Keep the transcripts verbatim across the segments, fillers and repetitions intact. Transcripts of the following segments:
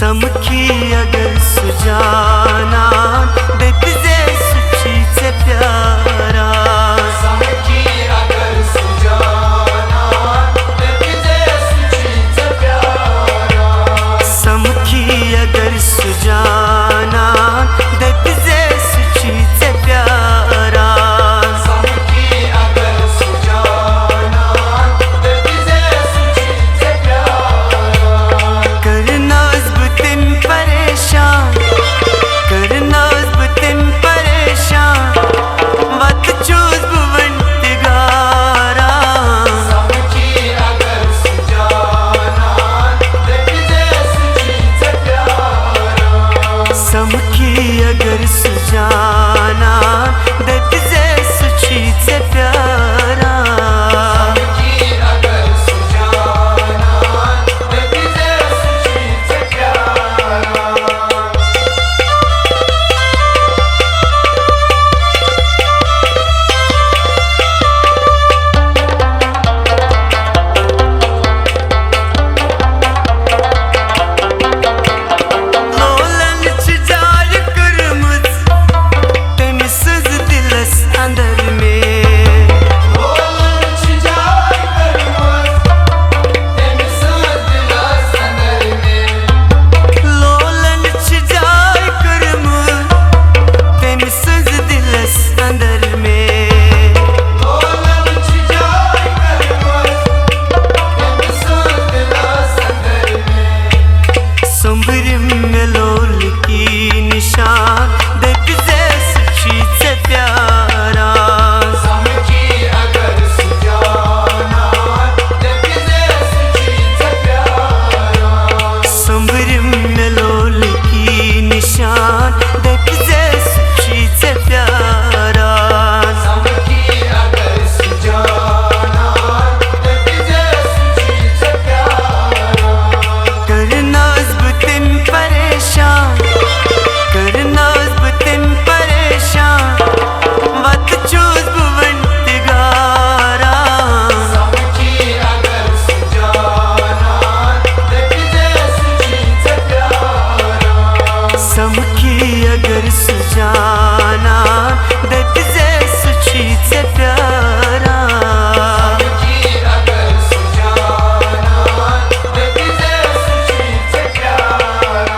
سمکھی اگر سُہ جانان دٔپۍ زِ سُہ چھی ژےٚ پیاران۔ سمکھی اگر سُہ جانان دٔپۍ زِ سُہ چھی ژےٚ پیاران۔ سمکھی اگر سُہ جانان دٔپۍ زِ سُہ چھی ژےٚ پیاران۔ سمکھی اگر سُہ جانان دٔپۍ زِ سُہ چھی ژےٚ پیاران۔ کرناس بہٕ تٔمۍ پریشان، کرناس بہٕ تٔمۍ پریشان، وتہٕ چھُس بہٕ وۄنۍ تہِ گاران۔ سمکھی اگر سُہ جانان دٔپۍ زِ سُہ چھی ژےٚ پیاران۔ سمکھی اگر سُہ جانان دٔپۍ زِ سُہ چھی ژےٚ پیاران۔ سمکھی اگر سُہ جانان دٔپۍ زِ سُہ چھی ژےٚ پیاران۔ لولن چھِ جاے کٔرمٕژ تٔمۍ سٕنٛز دِلس اندر مےٚ۔ لولن چھِ جاے کٔرمٕژ تٔمۍ سٕنٛز دِلس اندر مےٚ۔ لولن چھِ جاے کٔرمٕژ تٔمۍ سٕنٛز دِلس اندر مےٚ۔ لولن چھِ جاے کٔرمٕژ تٔمۍ سٕنٛز دِلس اندر مےٚ۔ سوٚمبرِم مےٚ لولکی نِشان، دٔپۍ زِ سُہ چھی ژےٚ پیاران۔ سمکھی اگر سُہ جانان دٔپۍ زِ سُہ چھی ژےٚ پیاران۔ سوٚمبرِم مےٚ لولکی نِشان، دٔپۍ زِ سُہ چھی ژےٚ پیاران۔ سمکھی اگر سُہ جانان دٔپۍ زِ سُہ چھی ژےٚ پیاران۔ کرناس بہٕ تٔمۍ پریشان، کرناس بہٕ تٔمۍ پریشان، وتہٕ چھُس بہٕ وۄنۍ تہِ گاران۔ سمکھی اگر سُہ جانان دٔپۍ زِ سُہ چھی ژےٚ پیاران۔ سمکھی اگر سُہ جانان دٔپۍ زِ سُہ چھی ژےٚ پیاران۔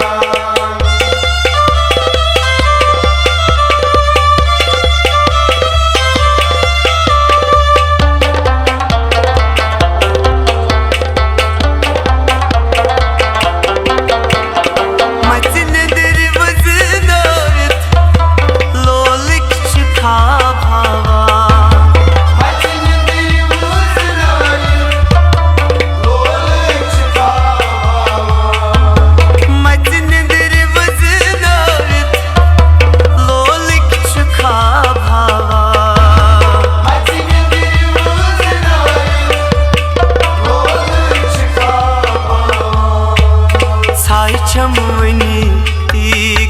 مَژِ نیٚنٛدٕرِ وٕزنٲوِتھ لولٕکۍ چھِ خواب ہاوان۔ مَژِ نیٚنٛدٕرِ وٕزنٲوِتھ لولٕکۍ چھِ خواب ہاوان۔ مَژِ نیٚنٛدٕرِ وٕزنٲوِتھ لولٕکۍ چھِ خواب ہاوان۔ مَژِ نیٚنٛدٕرِ وٕزنٲوِتھ لولٕکۍ چھِ خواب ہاوان۔ ژھاے چھَم وٕنی تی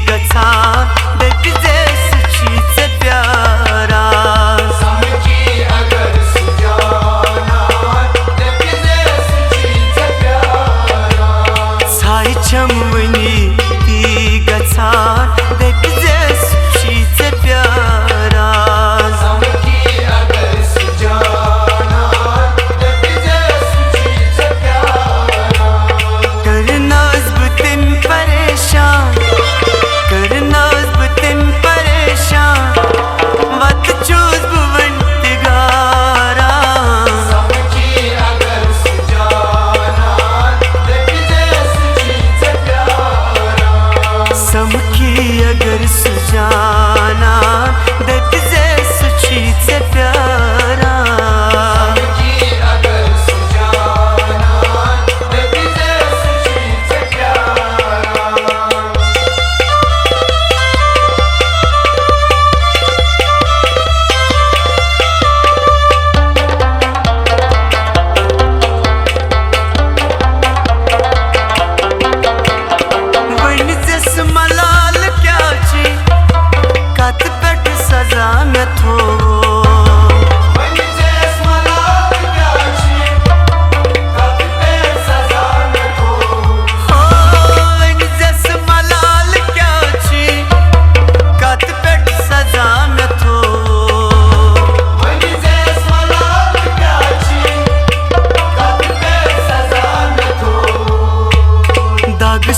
گژھان، دٔپۍ زِ سُہ چھی ژےٚ پیاران۔ سمکھی اگر سُہ جانان دٔپۍ زِ سُہ چھی ژےٚ پیاران۔ ژھاے چھَم وٕنی تی گژھان، دٔپۍ زِ سُہ چھی ژےٚ پیاران۔ سمکھی اگر سُہ جانان دٔپۍ زِ سُہ چھی ژےٚ پیاران۔ کرناس بہٕ تٔمۍ پریشان۔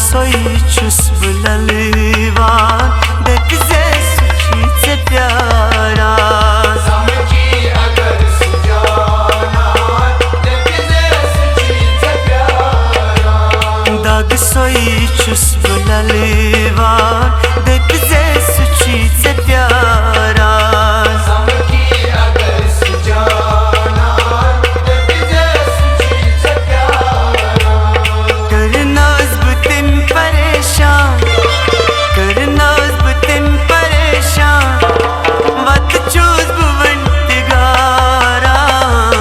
سۄے چھُس بہٕ لَلوان، دٔپۍ زِ سُہ چھُے ژےٚ پیاران۔ سَمکھی اگر سُہ جانان، دٔپۍ زِ سُہ چھُے ژےٚ پیاران۔ دَگ سۄے چھُس بہٕ لَلوان، دٔپۍ زِ سُہ چھُے ژےٚ پیاران۔ سَمکھی اگر سُہ جانان، دٔپۍ زِ سُہ چھُے ژےٚ پیاران۔ کٔرنَس بہٕ تٔمۍ پریشان، کٔرنَس بہٕ تٔمۍ پریشان، وَتہٕ چھُس بہٕ وۄنۍ تہِ گاران۔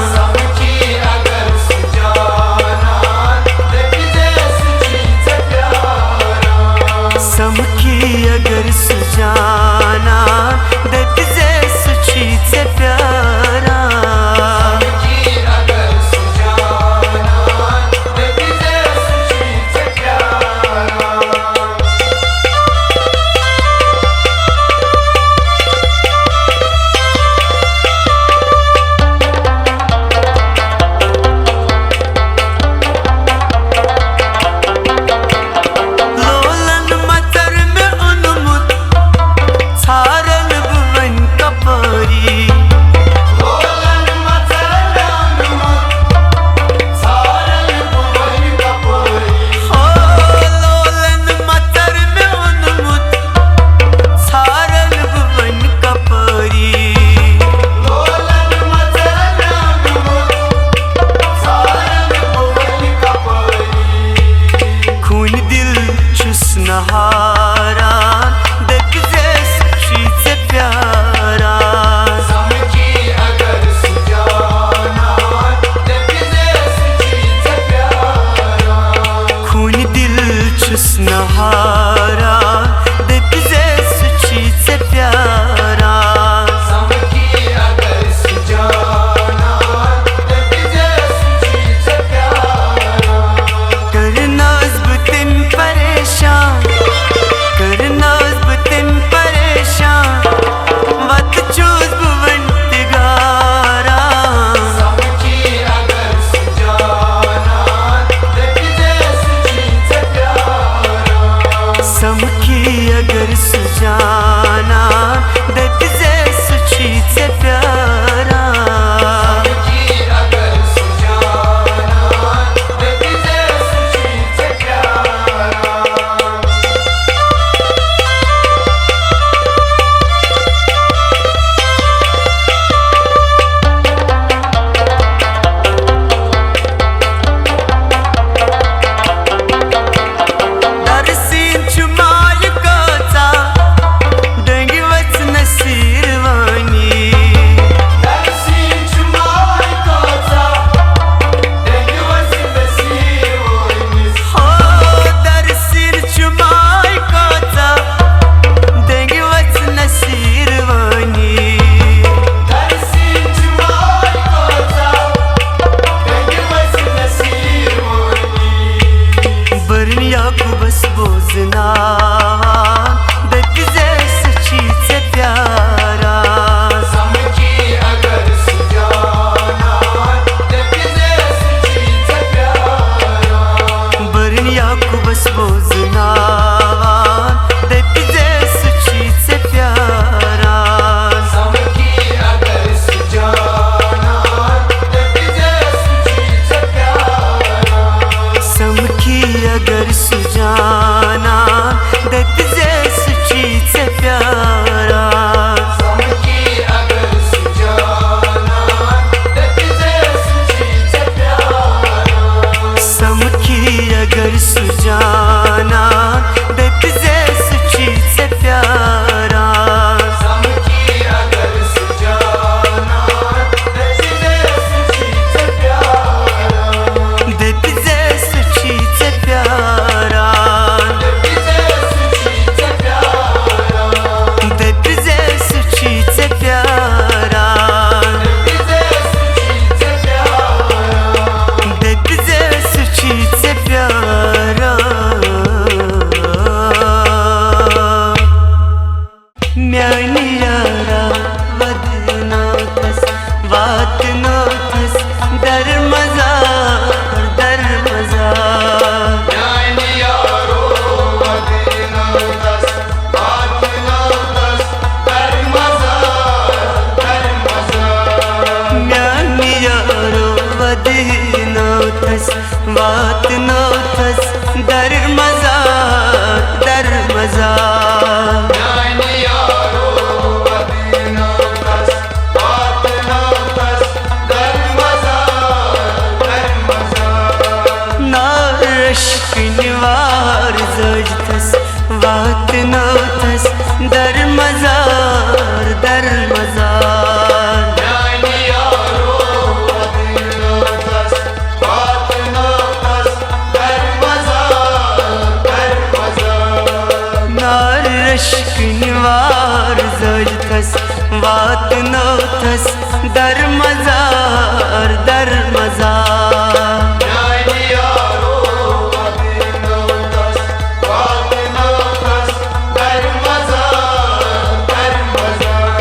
سَمکھی اگر سُہ جانان، دٔپۍ زِ سُہ چھُے ژےٚ پیاران۔ سَمکھی اگر سُہ جانان، دٔپۍ زِ سُہ چھُے ژےٚ پیاران۔ لولن مژر مےٚ اوٚنمُت، ژھارن بہٕ وۄنۍ کپٲری۔ لولن مژر مےٚ اوٚنمُت، ژھارن بہٕ وۄنۍ کپٲری۔ ہو، لولن مژر مےٚ اوٚنمُت، ژھارن بہٕ وۄنۍ کپٲری۔ لولن مژر مےٚ اوٚنمُت، ژھارن بہٕ وۄنۍ کپٲری۔ خوٗنہِ دِل چھُس نہٕ ہاران، دٔپۍ زِ سُہ چھُے ژےٚ پیاران۔ سَمکھی اگر سُہ جانان، دٔپۍ زِ سُہ چھُے ژےٚ پیاران۔ خوٗنہِ دِل چھُس نہٕ ہاران، دٔپۍ زِ سُہ چھُے ژےٚ پیاران۔ سَمکھی اگر سُہ جانان، دٔپۍ زِ سُہ چھُے ژےٚ پیاران۔ کٔرنَس بہٕ تٔمۍ پریشان، کٔرنَس بہٕ تٔمۍ پریشان، وَتہٕ چھُس بہٕ وۄنۍ تہِ گاران۔ سَمکھی اگر سُہ جانان، دٔپۍ زِ سُہ چھُے ژےٚ پیاران۔ سَمکھی اگر سُہ جانان، دٔپۍ زِ سُہ چھُے ژےٚ پیاران۔ درسیٖن چھُ ماے کۭژاہ، ڈٔنگۍ ؤژھ نصیٖر وٲنی۔ درسیٖن چھُ ماے کۭژاہ، ڈٔنگۍ ؤژھ نصیٖر وٲنِس۔ ہو، درسیٖن چھُ ماے کۭژاہ، ڈٔنگۍ ؤژھ نصیٖر وٲنی۔ درسیٖن چھُ ماے کۭژاہ، ڈٔنگۍ ؤژھ نصیٖر وٲنی۔ بٔرٕنۍ یعقوٗبس بوزناوان، دٔپۍ زِ سُہ چھُے ژےٚ پیاران۔ سَمکھی اگر سُہ جانان، دٔپۍ زِ سُہ چھُے ژےٚ پیاران۔ بٔرٕنۍ یعقوٗبس بوزناوان، دٔپۍ زِ سُہ چھُے ژےٚ پیاران۔ سَمکھی اگر سُہ جانان، دٔپۍ زِ سُہ چھُے ژےٚ پیاران۔ سَمکھی اگر سُہ جانان، دٔپۍ زِ سُہ چھُے ژےٚ پیاران۔ سَمکھی اگر سُہ جانان، دٔپۍ زِ سُہ چھُے ژےٚ پیاران۔ سَمکھی اگر سُہ جانان، دٔپۍ زِ سُہ چھُے ژےٚ پیاران۔ سَمکھی اگر سُہ جانان، دٔپۍ زِ سُہ چھُے ژےٚ پیاران۔ دٔپۍ زِ سُہ چھُے ژےٚ پیاران۔ دٔپۍ زِ سُہ چھُے ژےٚ واتنوتھس درمزار، درمزار۔ میانہِ یارو واتنوتھس، واتنوتھس درمزار، درمزار۔ نار رشکنوار زٲجتھس، واتنوتھس درمزار، درمزار۔ میانہِ یارو واتنوتھس، واتنوتھس درمزار، درمزار۔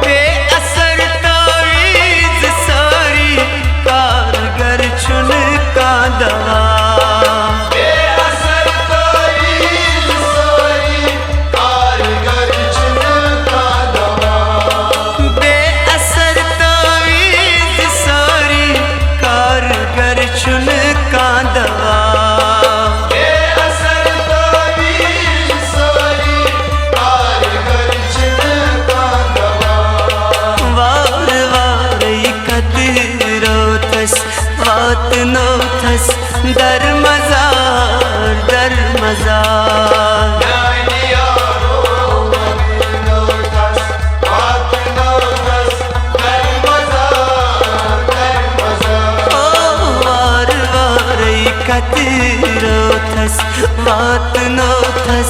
بے اثر تعویذ سٲری، کارگر چھُنہٕ کانٛہہ دوا۔ بے اثر تعویذ سٲری، کارگر چھُنہٕ کانٛہہ دوا۔ بے اثر تعویذ سٲری، کارگر چھُنہٕ کانٛہہ دوا۔ بے اثر تعویذ سٲری، کارگر چھُنہٕ کانٛہہ دوا۔ وارٕ وارٕ قطرو تھس، واتنوتھس درمزار، درمزار۔ میانہِ یارو واتنوتھس، واتنوتھس درمزار، درمزار۔ او وارٕ وارٕ قطرو تھس، واتنوتھس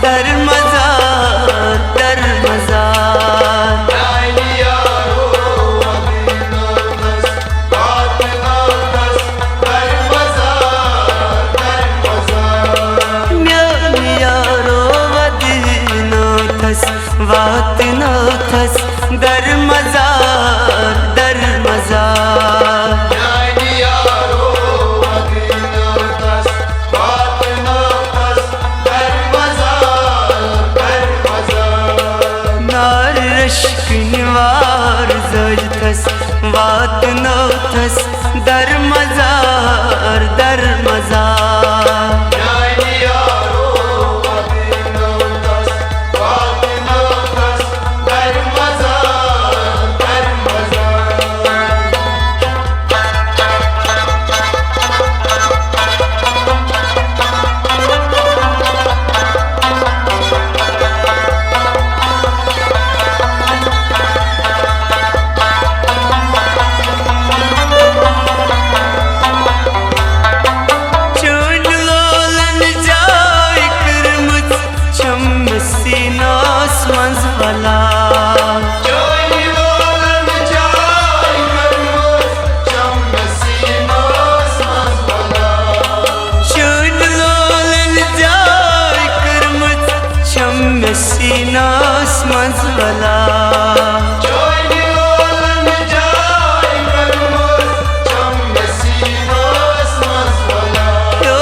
درمزار، درمزار۔ میانہِ یارو واتنوتھس، واتنوتھس درمزار، درمزار۔ میانہِ یارو واتنوتھس، واتنوتھس درمزار، درمزار۔ میانہِ یارو واتنوتھس، واتنوتھس درمزار، درمزار۔ نار رشکنوار زٲجتھس، واتنوتھس درمزار، درمزار۔ میانہِ یارو واتنوتھس، واتنوتھس درمزار، درمزار۔ چٲنۍ لولن جاے کٔرمٕژ چھم سیٖنس منٛز ولا۔ چٲنۍ لولن جاے کٔرمٕژ چھم سیٖنس منٛز ولا۔ چٲنۍ لولن جاے کٔرمٕژ چھم سیٖنس منٛز ولا۔ چٲنۍ لولن جاے کٔرمٕژ چھم سیٖنس منٛز ولا۔ تو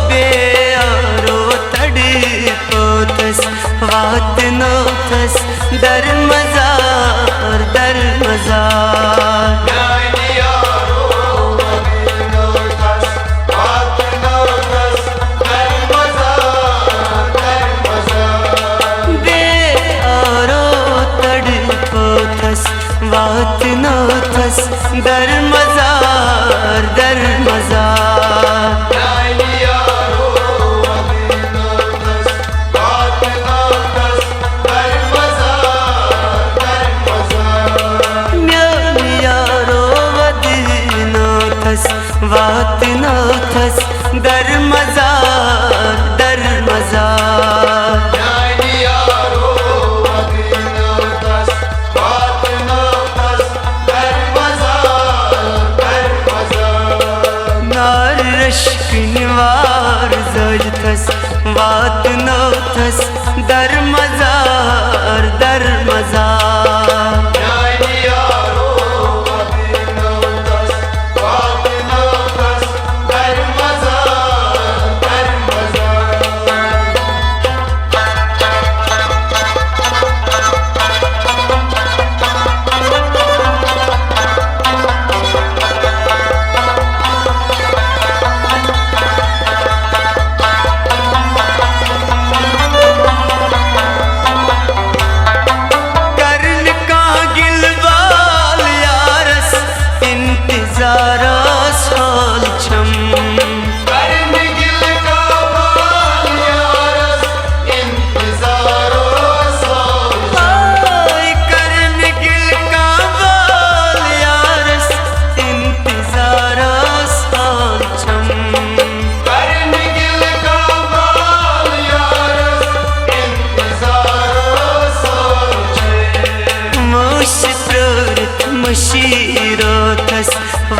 بے یارو تڑپوتس، واتنوتھس درمزار، درمزار۔ میانہِ یارو واتنوتھس، واتنوتھس درمزار، درمزار۔ بے یارو تڑپوتھس، واتنوتھس درمزار، درمزار۔ میانہِ یارو واتنوتھس، واتنوتھس درمزار، درمزار۔ میانہِ یارو واتنوتھس، واتنوتھس درمزار، درمزار۔ میانہِ یارو واتنوتھس، واتنوتھس درمزار، درمزار۔ نار رشکنوار زٲجتھس، واتنوتھس درمزار، درمزار۔ میانہِ یارو واتنوتھس، واتنوتھس درمزار، درمزار۔ حال چھم۔ کرن گِل کابل یارس انتظار اوس حال چھم۔ آے کرن گِل کابل یارس انتظار اوس حال چھم۔ کرن گِل کابل یارس انتظار اوس حال چھم۔ مٔشہِ پرٛٲرِتھ مٔشیٖرو تس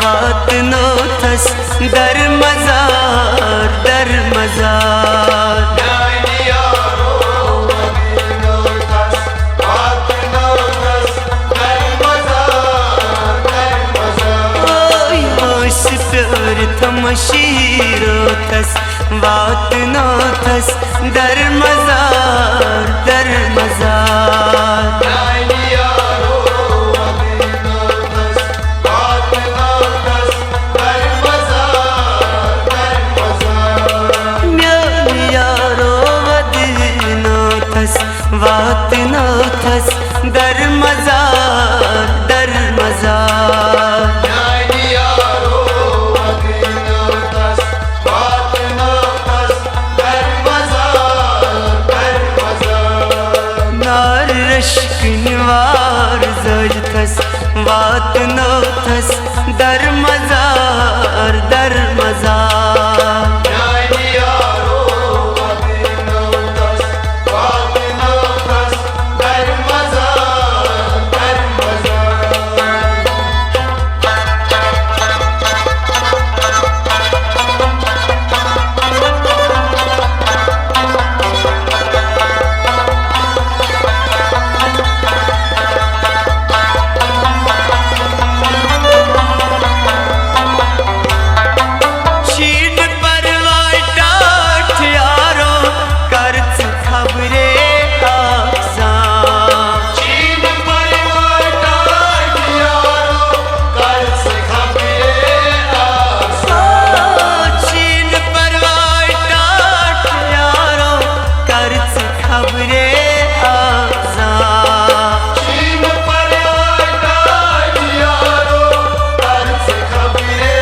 واتنوتھس درمزار، درمزار۔ میانہِ یارو واتنوتھس، واتنوتھس درمزار، درمزار۔ اوے مٔشہِ پرٛٲرِتھ مٔشیٖرو تس واتنوتھس درمزار، درمزار۔ میانہِ یارو واتنوتھس، واتنوتھس درمزار، درمزار۔ میانہِ یارو واتنوتھس، واتنوتھس درمزار، درمزار۔ میانہِ یارو واتنوتھس، واتنوتھس درمزار، درمزار۔ نار رشکن وار زٲجتھس، واتنوتھس درمزار، درمزار۔ میانہِ یارو واتنوتھس، واتنوتھس درمزار، درمزار۔ چھی نہٕ پرواے ٹاٹھ یارو، کر ژٕ خبرے اکھ زانٛہہ۔ چھی نہٕ پرواے ٹاٹھ یارو، کر ژٕ خبرے اکھ زانٛہہ۔ آ، چھی نہٕ پرواے ٹاٹھ یارو، کر ژٕ خبرے اکھ زانٛہہ۔ چھی نہٕ پرواے ٹاٹھ یارو، کر ژٕ خبرے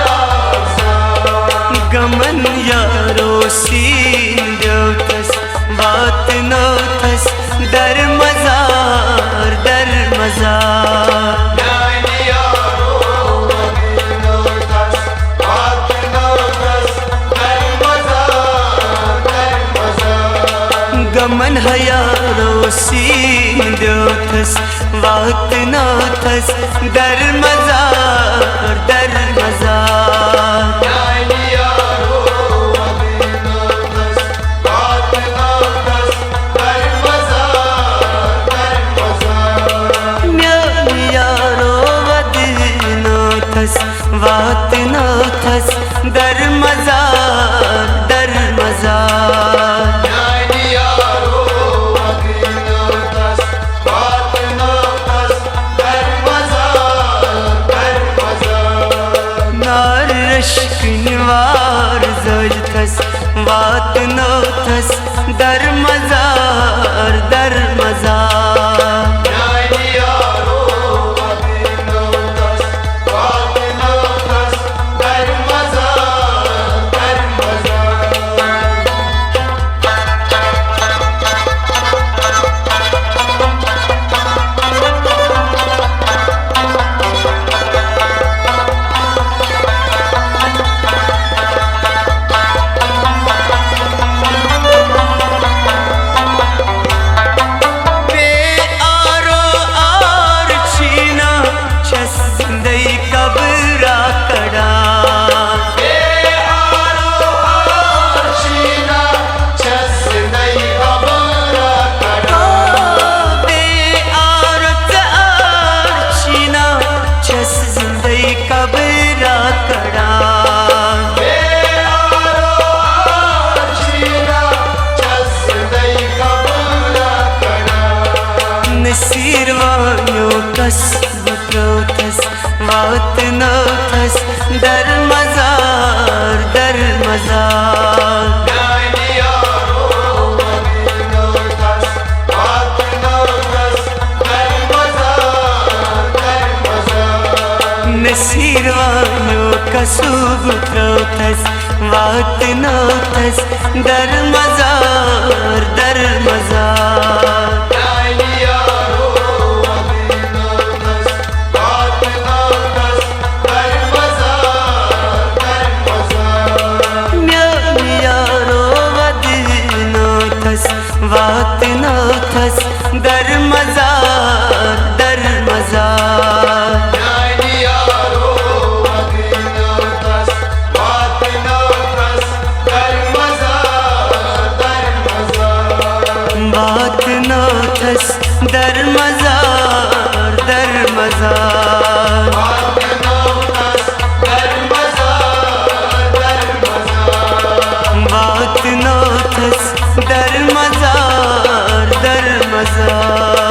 اکھ زانٛہہ۔ غمن یارو سیٖن دیوتس، واتنوتھس درمزار، درمزار۔ میانہِ یارو واتنوتھس، واتنوتھس درمزار، درمزار۔ غمن ہیارو سیٖن دیوتھس، واتنوتھس درمزار، درمزار۔ میانہِ یارو واتنوتھس، واتنوتھس درمزار، درمزار۔ میانہِ یارو واتنوتھس، واتنوتھس درمزار، درمزار۔ میانہِ یارو واتنوتھس، واتنوتھس درمزار، درمزار۔ نار رشکن وار زٲجتھس، واتنوتھس درمزار، درمزار۔ میانہِ یارو واتنوتھس، واتنوتھس درمزار، درمزار۔ بے آرو آر چھینا، چھس زندے قبرا کڑان۔ بے آرو آر چھینا، چھس زندے قبرا کڑان۔ بے آرو ژٕ آر چھینا، چھس زندے قبرا کڑان۔ بے آرو آر چھینا، چھس زندے قبرا کڑان۔ نصیر وانیو کس بہٕ ترٛووتھس، واتنووتھس درمزار، درمزار۔ میانہِ یارو واتنووتھس، واتنووتھس درمزار، درمزار۔ نصیر وانیو صوبہٕ ترٛووتھس، واتنووتھس درمزار، درمزار۔ میانہِ یارو ودنووتھس، واتنووتھس درمزار، درمزار۔ میانہِ یارو ودنووتھس، واتنووتھس درمزار، درمزار۔ واتنووتھس درمزار، درمزار۔ واتنووتھس درمزار، درمزار۔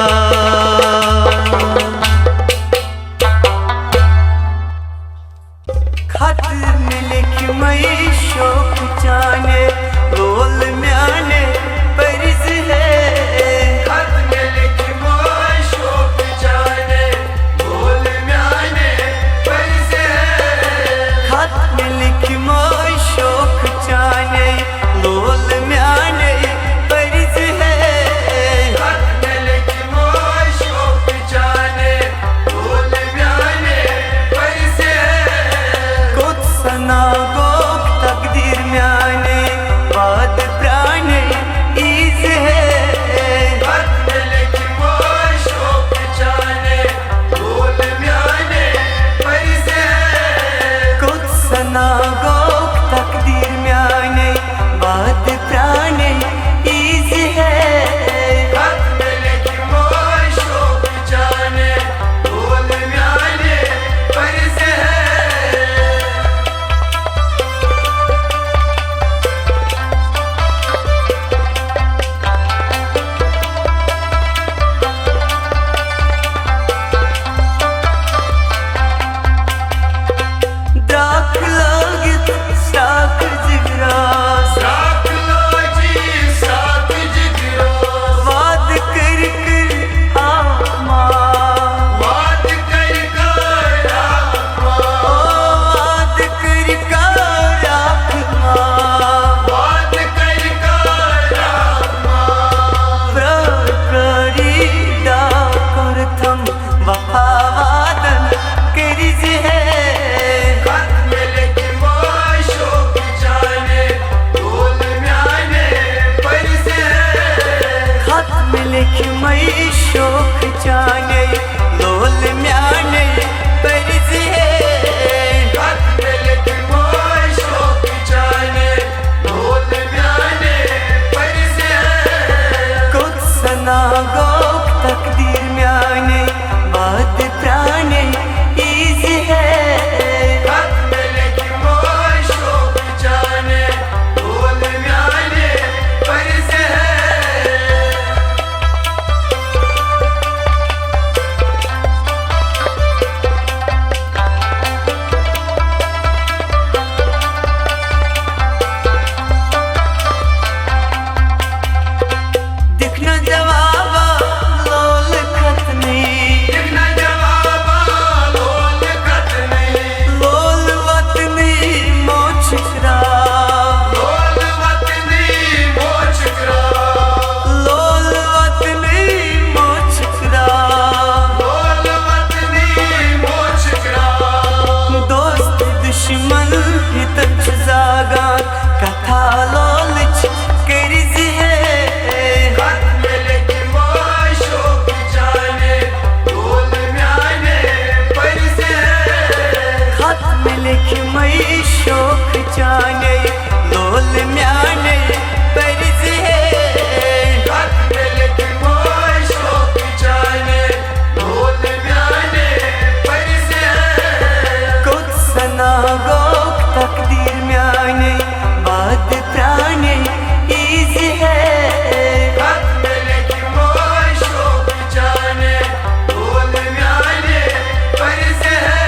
خط مےٚ لیکھمَے شوق چانہِ، لول میانہِ پٔرزِ ہے۔ خط مےٚ لیکھمَے شوق چانہِ، لول میانہِ پٔرزِ ہے۔ خط مےٚ لیکھمَے شوق چانہِ، لول میانہِ پٔرزِ ہے۔ خط مےٚ لیکھمَے شوق چانہِ، لول میانہِ پٔرزِ ہے۔ کوٚت سنا گوٚکھ تقدیٖر میانہِ، وعدٕ پرٛانہِ ایٖزِ ہے۔ خط مےٚ لیکھمَے شوق چانہِ، لول میانہِ پٔرزِ ہے۔ کوٚت سنا گوٚکھ تقدیٖر میانہِ، وعدٕ پرٛانہِ ایٖزِ ہے۔ خط مےٚ لیکھمَے شوق چانہِ، لول میانہِ پٔرزِ ہے۔ درٛاکھ لٲگِتھ شاخ جگراس۔ درٛاکھ لٲجی شاخ جگراس۔ وعدٕ کٔرۍ کٔرۍ آ ماں۔ وعدٕ کٔرۍ کٔرۍ آ ماں۔ او وعدٕ کٔرۍ کٔرۍ آ ماں۔ وعدٕ کٔرۍ کٔرۍ آ ماں۔ پرٛٲرۍ پرٛٲری ڈاو کوٚرتھم وفا وعدن کٔرزِ ہے۔ خط مےٚ لیکھمَے شوق چانہِ، لول میانہِ پٔرزِ ہے۔ خط مےٚ لیکھمَے شوق چانہِ، لول میانہِ پٔرزِ ہے۔ خط مےٚ لیکھمَے شوق چانہِ، لول میانہِ پٔرزِ ہے۔ کوٚت سنا گوٚکھ تقدیٖر میانہِ، وعدٕ پرٛانہِ ایٖزِ ہے۔ خط مےٚ لیکھمَے شوق چانہِ، لول میانہِ پٔرزِ ہے۔ دِکھ نہ جوابا لول ختنٕے۔ دِکھ نہ جوابا لول ختنٕے۔ لول وطنٕے موچھ کرا۔ لول وطنٕے موچھ کرا۔ لول وطنٕے موچھ کرا۔ لول وطنٕے موچھ کرا۔ دوست دشمن ہتن چھُ زاگان، کتھا لولٕچ کٔرزِ ہے۔ خط مےٚ لیکھمَے شوق چانہِ، لول میانہِ پٔرزِ ہے۔ خط مےٚ لیکھمَے شوق چانہِ، لول میانہِ پٔرزِ ہے۔ خط مےٚ لیکھمَے شوق چانہِ، لول میانہِ پٔرزِ ہے۔ کوٚت سنا گوٚکھ تقدیٖر میانہِ، وعدٕ پرٛانہِ ایٖزِ ہے۔ خط مےٚ لیکھمَے شوق چانہِ، لول میانہِ پٔرزِ ہے۔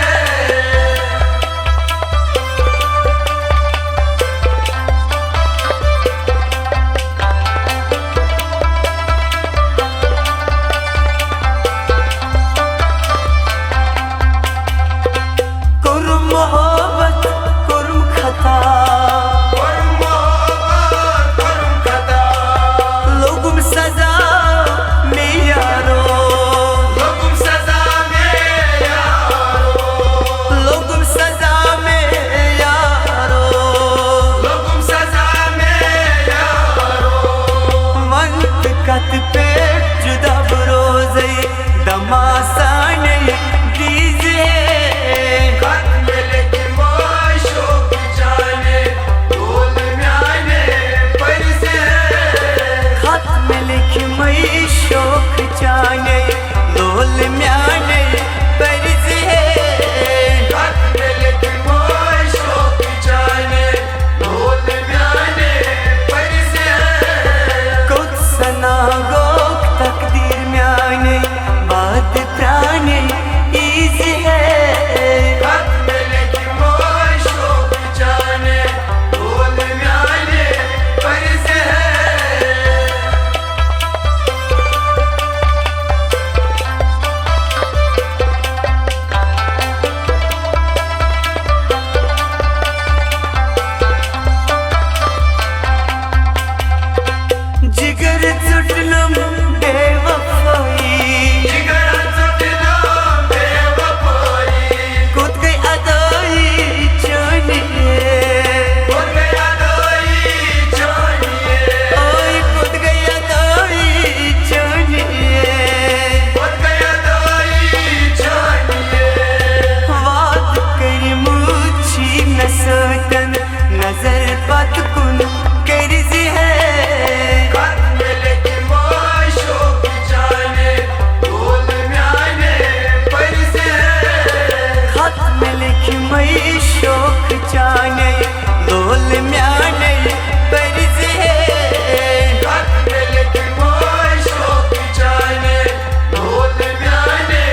کُن کٔرۍ زِ ہے۔ خط مےٚ لیکھِ معشوق چانے، لول میانے پٔرۍ زِ ہے۔ خط مےٚ لیکھِ معشوق چانے، لول میانے پٔرۍ زِ ہے۔ خط مےٚ لیکھِ معشوق چانے، لول میانے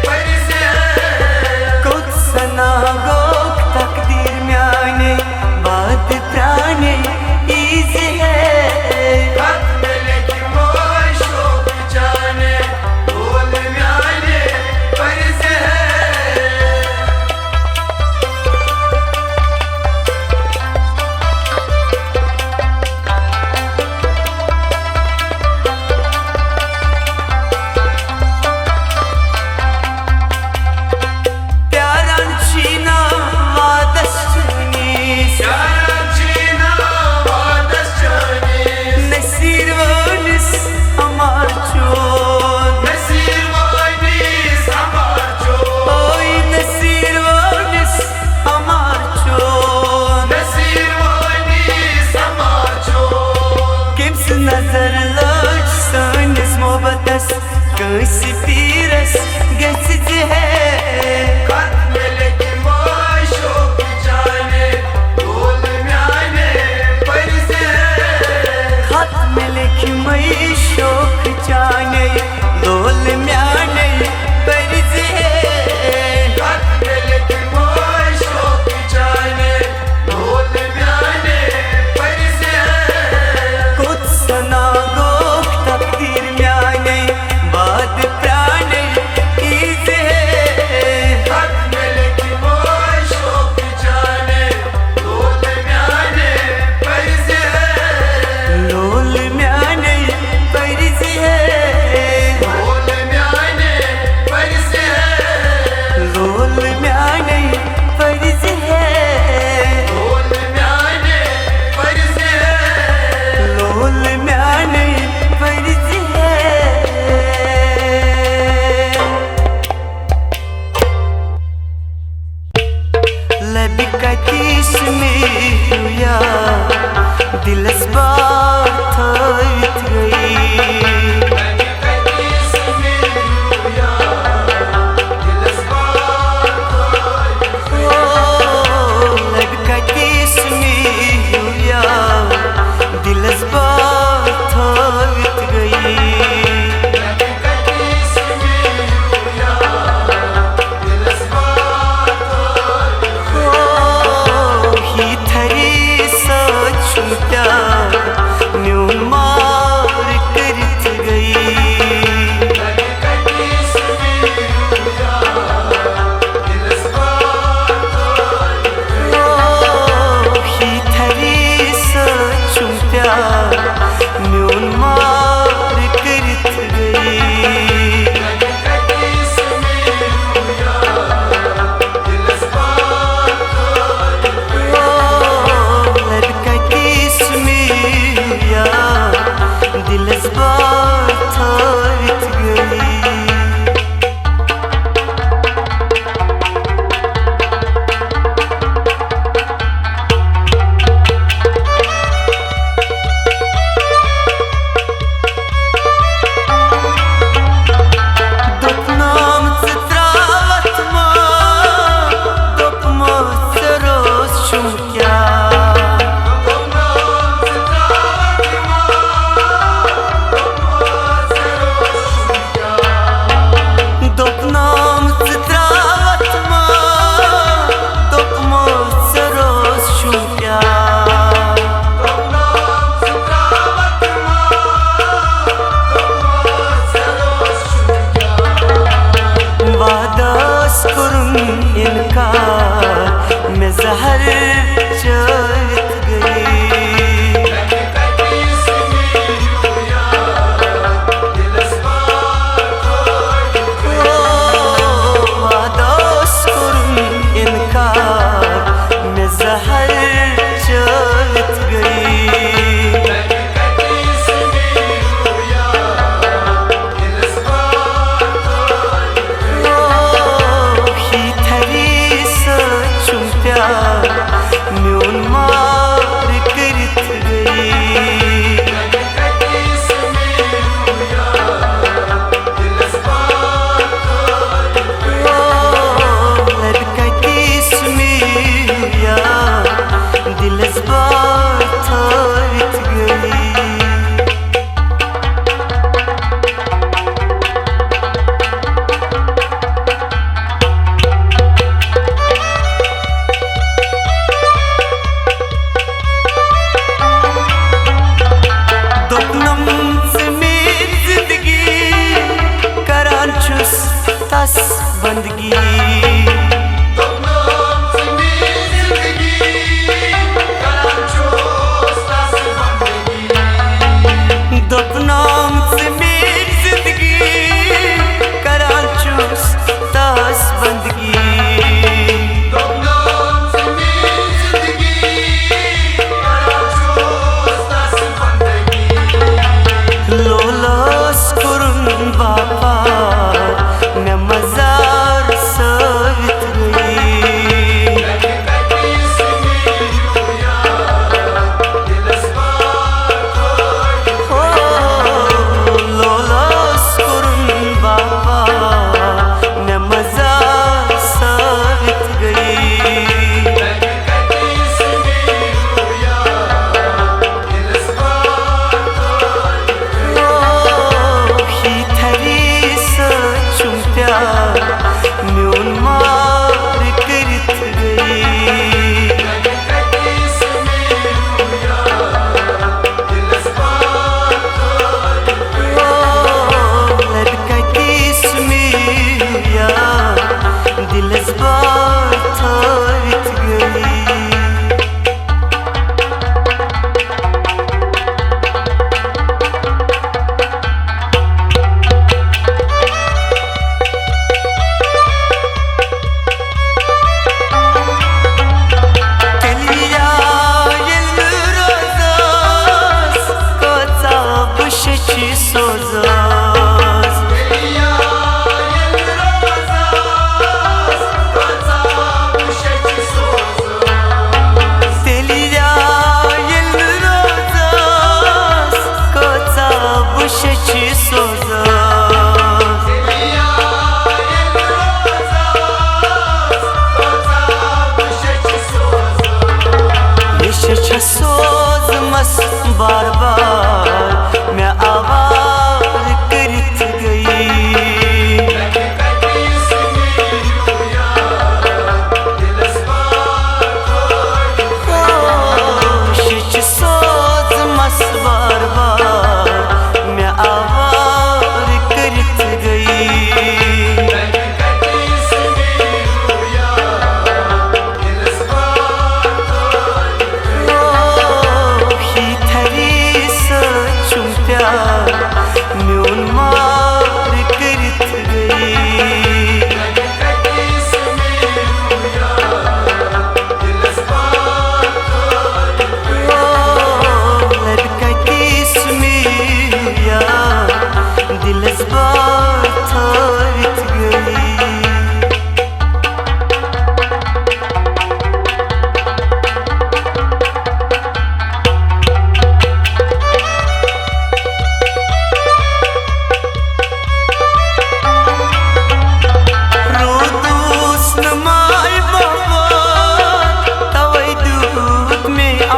پٔرۍ زِ ہے۔ کوٚت سنا گوٚو تقدیر میانے، وعدٕ پرٛانے یی زِ ہے۔ خط مےٚ لیکھِ معشوق چانے، لول میانے پٔرۍ زِ ہے۔ پیاران چھِنا وعدس چٲنِس۔ پیاران چھِنا وعدس چٲنِس۔ نصیر وٲنِس عمار چون۔ نصیر وٲنِس عمار چون۔ اوے نصیر وٲنِس عمار چون۔ نصیر وٲنِس عمار چون۔ کٔمۍ سٕنٛز نظر لٔج سٲنِس محبتس؟ کٲنٛسہِ پیٖرس گژھِ زِ ہے۔ خط مےٚ لیکھِ معشوق چانے، لول میانے پٔرۍ زِ ہے۔ خط مےٚ لیکھِ معشوق چانے، لول میانے پٔرۍ زِ ہے۔ خط مےٚ لیکھِ معشوق چانے، لول میانے پٔرۍ زِ ہے۔ کوٚت سنا گوٚو تقدیر میانے، وعدٕ پرٛانے یی زِ ہے۔ خط مےٚ لیکھِ معشوق چانے، لول میانے پٔرۍ زِ ہے۔ لول میانے پٔرۍ زِ ہے۔ لول میانے پٔرۍ زِ ہے۔ لول میانے پٔرۍ زِ ہے۔ لول میانے پٔرۍ زِ ہے۔ لول میانے پٔرۍ زِ ہے۔ لبہِ کتِس مےٚ ہیوٗ یار، دِلس بار تھٲوِتھ گٔیی۔ او، لبہِ کتِس مےٚ ہیوٗ یار، دِلس بار تھٲوِتھ گٔیی۔ او، ہی تھری سۭتۍ چھُم پیار،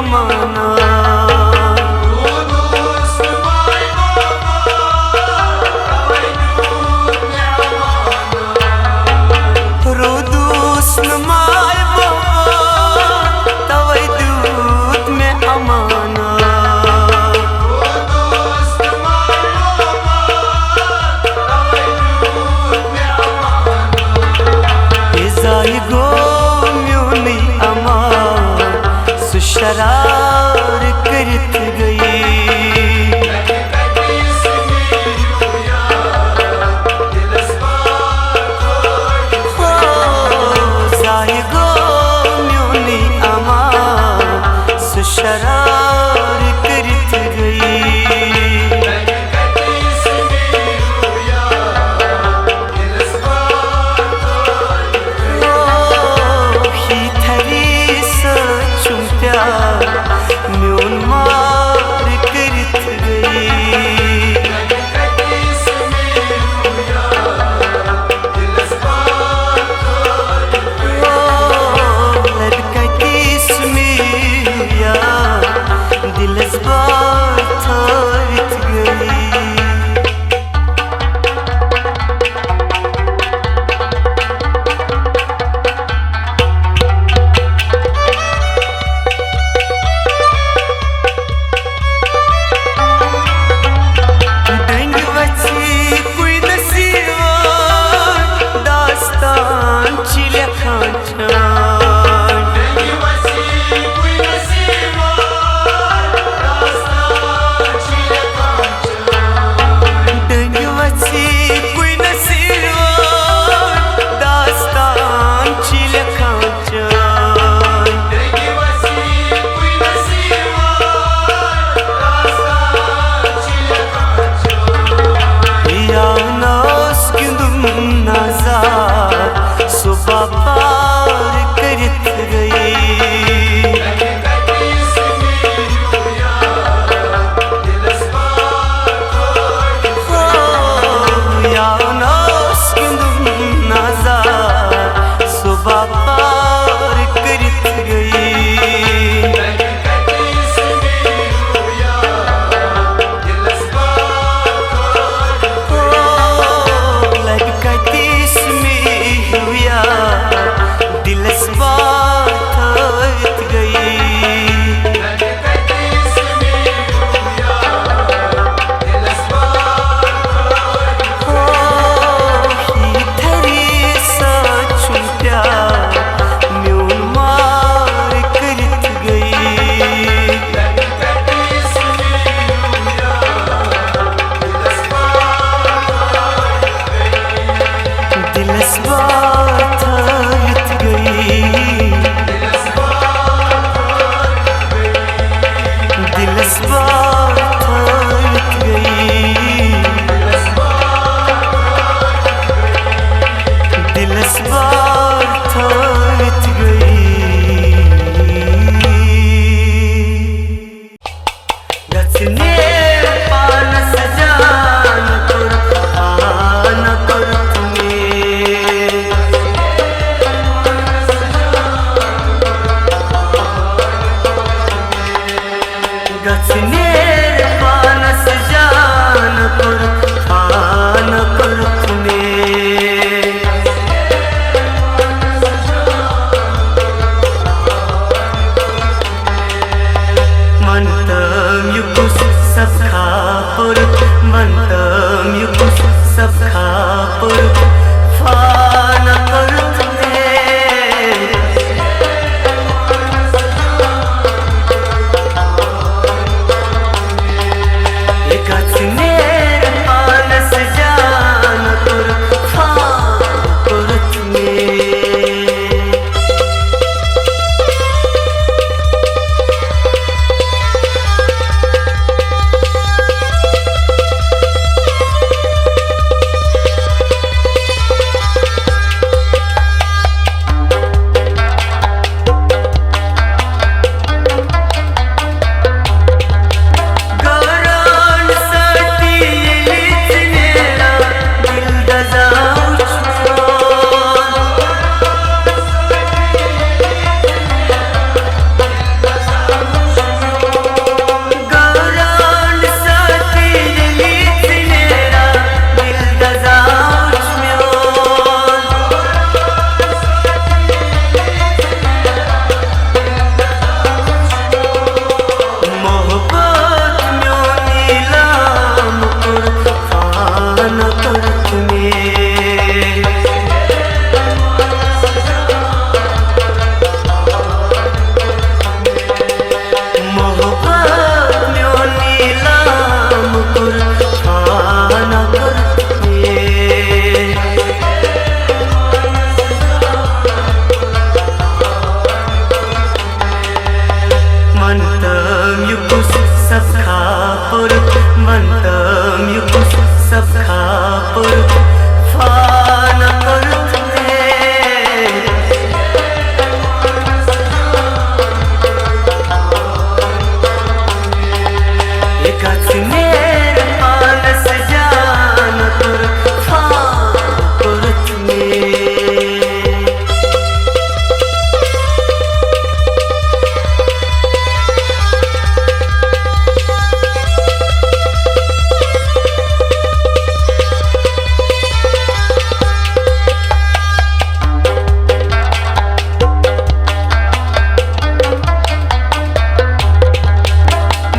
مانا۔ رودُس نہٕ ماے بابا، توے دیُت مےٚ امانت۔ اے زایہِ گوٚو میونُے امان، سُہ شرار کٔرِتھ گٔیی۔ ہو، زایہِ گوٚو میونُے امان، سُہ شرار کٔرِتھ گٔیی۔ ہو، ہی تھری سۭتۍ چھُم پیار، میون مار کٔرِتھ گٔیی۔ لڑکا کس میں ہوا، دلس بات تھٲوِتھ گٔیی۔ ونتم یہِ کُس سبقا پوٚرُتھ، ونتم یہِ کُس سبقا پوٚرُتھ، فانا کوٚرُتھ مےٚ۔ یہِ کتھ مےٚ پانس جان کوٚرُتھ، فانا کوٚرُتھ مےٚ۔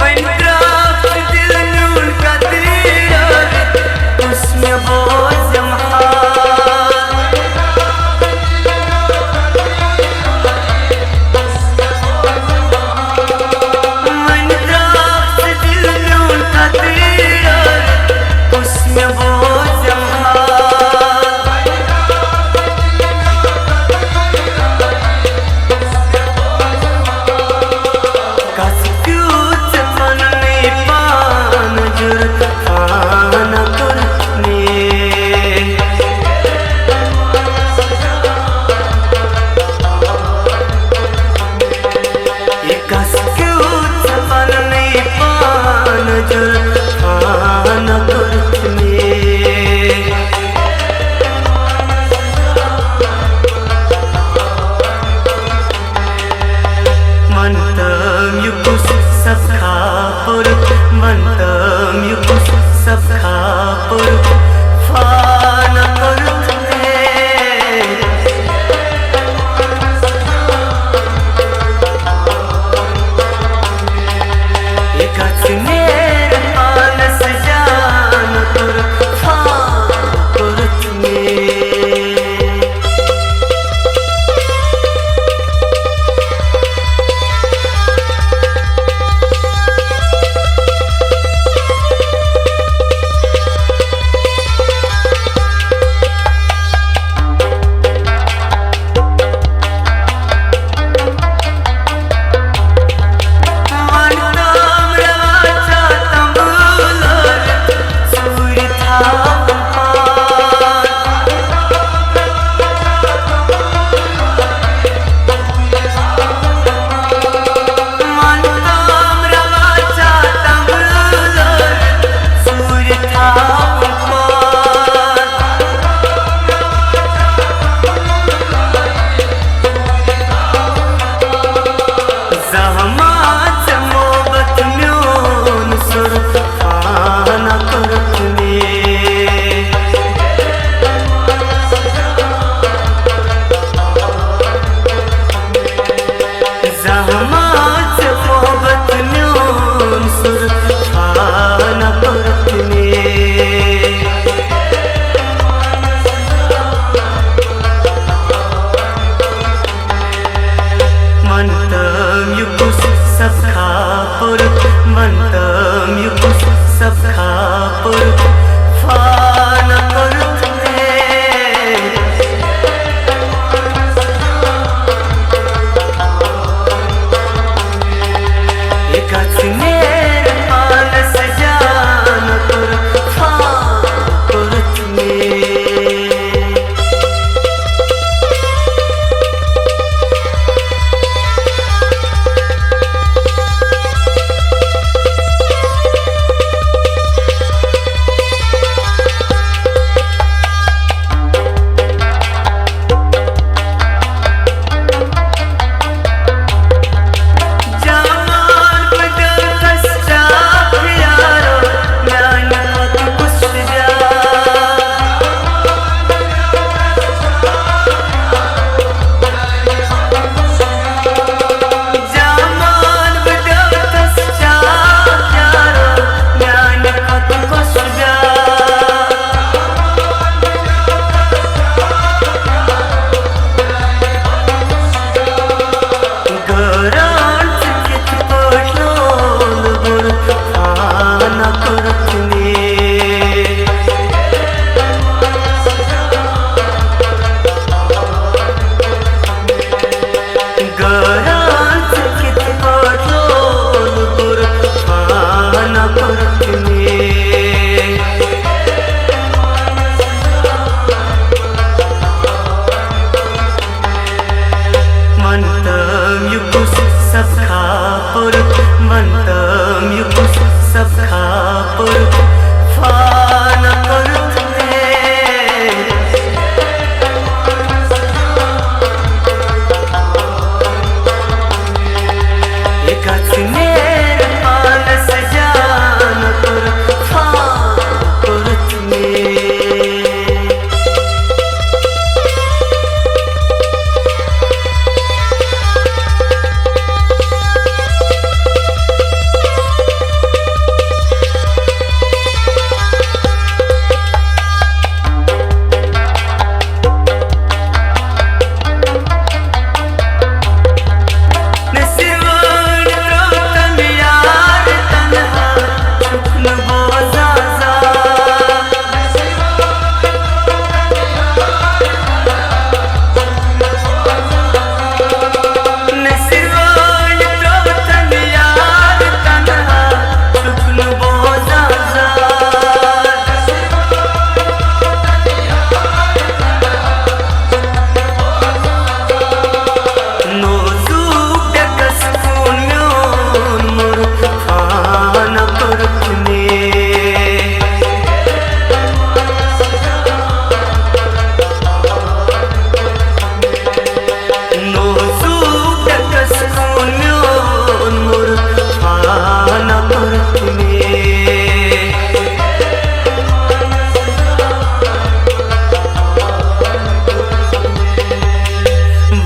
وۄنۍ درٛاو ژٕ دِل میون قدریر، کُس مےٚ بوزم حال۔ وۄنۍ درٛاو ژٕ دِل میون قدریر، کُس مےٚ بوزم حال۔ کس پیوٗت ژےٚ پننُے پان جُرت خانہ کوٚرُتھ مےٚ۔ یہِ کس پیوٗت ژےٚ پننُے پان جُرت خانہ کوٚرُتھ مےٚ۔ ونتم یہِ کُس سبقا پوٚرُتھ، ونتم یہِ کُس سبقا پوٚرُتھ، فانا کوٚرُتھ مےٚ۔ یہِ کتھ مےٚ پانس جان کوٚرُتھ، فانا کوٚرُتھ مےٚ۔ زحمت محبت میون سُر خانہ کوٚرُتھ مےٚ۔ زحمت محبت میون سُر خانہ کوٚرُتھ مےٚ۔ ونتم یہِ کُس سبقا پوٚرُتھ، ونتم یہِ کُس سبقا پوٚرُتھ، فانا کوٚرُتھ مےٚ۔ یہِ کتھ مےٚ پانس جان کوٚرُتھ، فانا کوٚرُتھ مےٚ۔ سبخا پوٚرُتھ، وَن تہٕ مےٚ کُس سبخا پوٚرُتھ، فانا پوٚرُتھ مےٚ۔ یہِ گژھِ نیرِ پانَس جان کوٚرُتھ، فانا کوٚرُتھ مےٚ۔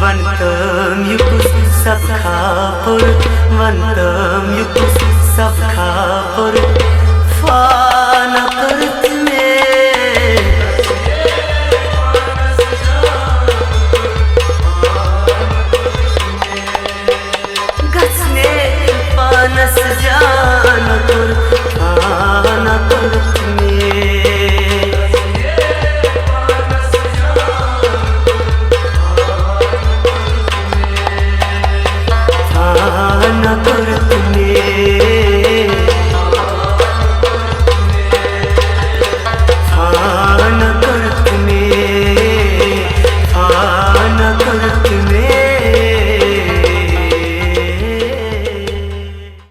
وَن تہٕ مےٚ کُس سبخا پوٚرُتھ، وَن تہٕ مےٚ کُس سبخا پوٚرُتھ، فانا کوٚرُتھ مےٚ۔ گژھِ مےٚ پانَس جان کوٚرُتھ، فانا کوٚرُتھ مےٚ۔ فانا کوٚرُتھ